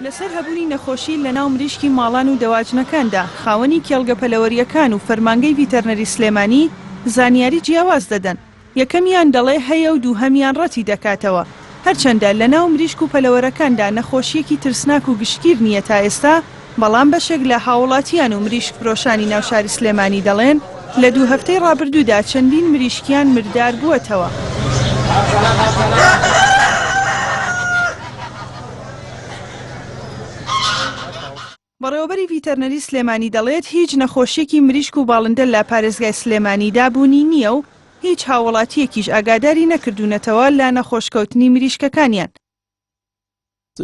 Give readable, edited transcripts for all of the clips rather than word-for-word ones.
لەسەر هەبوونی نەخۆشی لەناو مریشکی ماڵان و دەواجنەکاندا، خاوەنی کێڵگە پەلەوەرییەکان و فەرمانگەی ڤیتەرنەری سلێمانی زانیاری جیاواز دەدەن، یەکەمیان دەڵێ هەیە و دووهەمیان ڕەتی دەکاتەوە. هەرچەندە لەناو مریشک و پەلەوەرەکاندا نەخۆشییەکی ترسناک و گشتگیر نییە تا ئێستا، بەڵام بەشێک لە هاوڵاتیان و مریشک فرۆشانی ناو شاری سلێمانی دەڵێن، لە دوو هەفتەی ڕابردوودا چەندین مریشکیان مردار بووەتەوە. بەڕێوەبەری ڤیتەرنەری سلێمانی دەڵێت، هیچ نەخۆشییەکی مریشک و باڵندە لە پارێزگای سلێمانیدا بوونی نییە و هیچ هاووڵاتییەکیش ئاگاداری نەکردوونەتەوە لە نەخۆشکەوتنی مریشکەکانیان.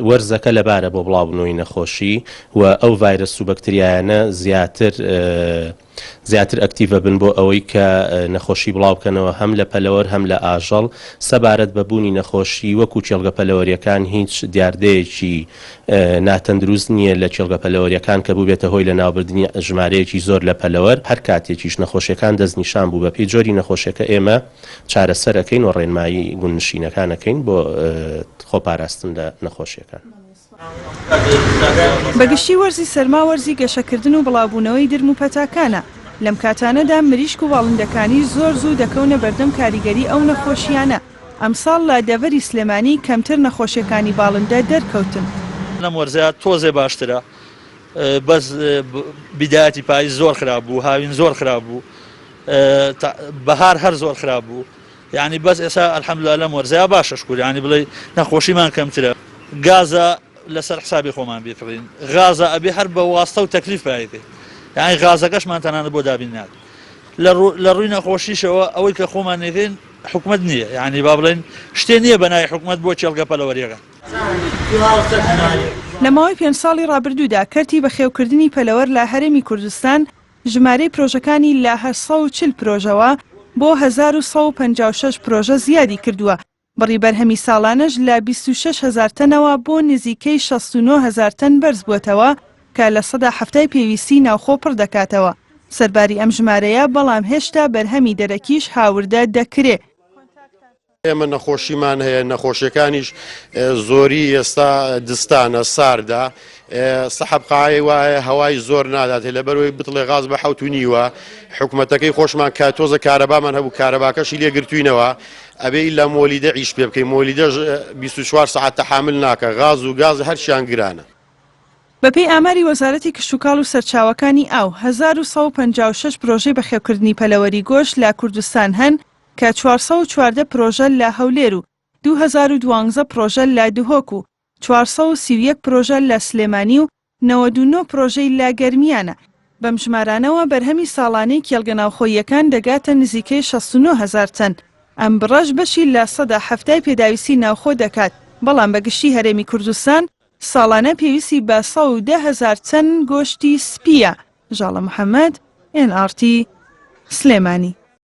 وەرزەکە لەبارە بۆ بڵاوبوونەوەی نەخۆشی و ئەو ڤایرەس و بەکتریایانە زیاتر زیاتر ئەکتیڤ ئەبن بۆ ئەوەی کە نەخۆشی بڵاو بکەنەوە هەم لە پەلەوەر هەم لە ئاژەڵ، سەبارەت بە بوونی نەخۆشی وەکو کێڵگە پەلەوەریەکان هیچ دیاردەیەکی ناتەندروست نییە لە کێڵگە پەلەوەریەکان کە بووبێتە هۆی لەناوبردنی ژمارەیەکی زۆر لە پەلەوەر، هەر کاتێکیش نەخۆشیەکان دەستنیشان بوو بەپێی جۆری نەخۆشیەکە ئێمە چارەسەر ئەکەین و ڕێنمایی گوندنشینەکان ئەکەین بۆ خۆپاراستن لە نەخۆشیەکان. بە گشتی وەرزی سەرما وەرزی گەشەکردن و بڵاوبوونەوەی درم و پەتاکانە، لەم کاتانەدا مریشک و باڵندەکانیش زۆر زوو دەکەونە بەردەم کاریگەری ئەو نەخۆشییانە، ئەمساڵ لە دەڤەری سلێمانی کەمتر نەخۆشیەکانی باڵندە دەرکەوتن. لەم وەرزە تۆزێ باشترە بەس بیدایەتی پایز زۆر خراپ بوو هاوین زۆر خراپ بوو بەهار هەر زۆر خراپ بوو یانی بەس ئێسا الحمدللە لەم وەرزەیا باشە شکور یانی بڵێی نەخۆشیمان کەمترە گازە لەسەر حسابی خۆمان بیکڕین غازە ئەبێ هەر بە واستە و تەکلیف پایەکەی یانی غازەکەشمان تەنانەت بۆ دابین ناکرێت لە ڕووی نەخۆشیشەوە ئەوەی کە خۆمان نەکەین حکومت نییە یانی با بڵێن شتێ نییە بە ناوی حکومت بۆ کێڵگە پەلەوەریەکان. لە ماوەی پێنج ساڵی ڕابردوودا کەرتی بەخێوکردنی پەلەوەر لە هەرێمی کوردستان ژمارەی پرۆژەکانی لە 840 پرۆژەوە بۆ 1156 پرۆژە زیادی کردووە، بڕی بەرهەمی ساڵانەش لە 26 هەزار تەنەوە بۆ نزیکەی 69 هەزار تەن بەرزبووەتەوە کە لە سەدا حەفتای پێویستیی ناوخۆ پڕدەکاتەوە. سەرباری ئەم ژمارەیە، بەڵام هێشتا بەرهەمی دەرەکیش هاوردە دەکرێ. ئێمە نەخۆشیمان هەیە نەخۆشیەکانیش زۆری ئێستا دستانە ساردە سەحەب قاعەی وایە هەوای زۆر ناداتێ لەبەرەوەی بتڵێ غاز بە حەوت و نیوە حکومەتەکەی خۆشمان کە تۆزە کارەبامان هەبوو کارەباکەشی لێ گرتوینەوە ئەبێ ئیلا مۆلیدە ئیش پێ بکەی مۆلیدەش 24 سەعات تەحامل ناکە غاز و گاز هەرچیان گرانە. بەپێی ئاماری وەزارەتی کشتوکاڵ و سەرچاوەکانی ئاو، 1156 پرۆژەی بەخێوکردنی پەلەوەری گۆشت لە کوردستان هەن کە 414 پرۆژە لە هەولێر و 2012 پرۆژە لە دهۆک و 431 پرۆژە لە سلێمانی و 99 پرۆژەی لە گەرمیانە، بەم ژمارانەوە بەرهەمی ساڵانەی کێڵگە ناوخۆییەکان دەگاتە نزیکەی 69 هەزار تەن، ئەم بڕەش بەشی لە سەدا حەفتای پێداویستی ناوخۆ دەکات، بەڵام بە گشتی هەرێمی کوردستان ساڵانە پێویستی بە 110 هەزار تەن گۆشتی سپییە. ژاڵە محەمەد، ئێن ئاڕ تی، سلێمانی.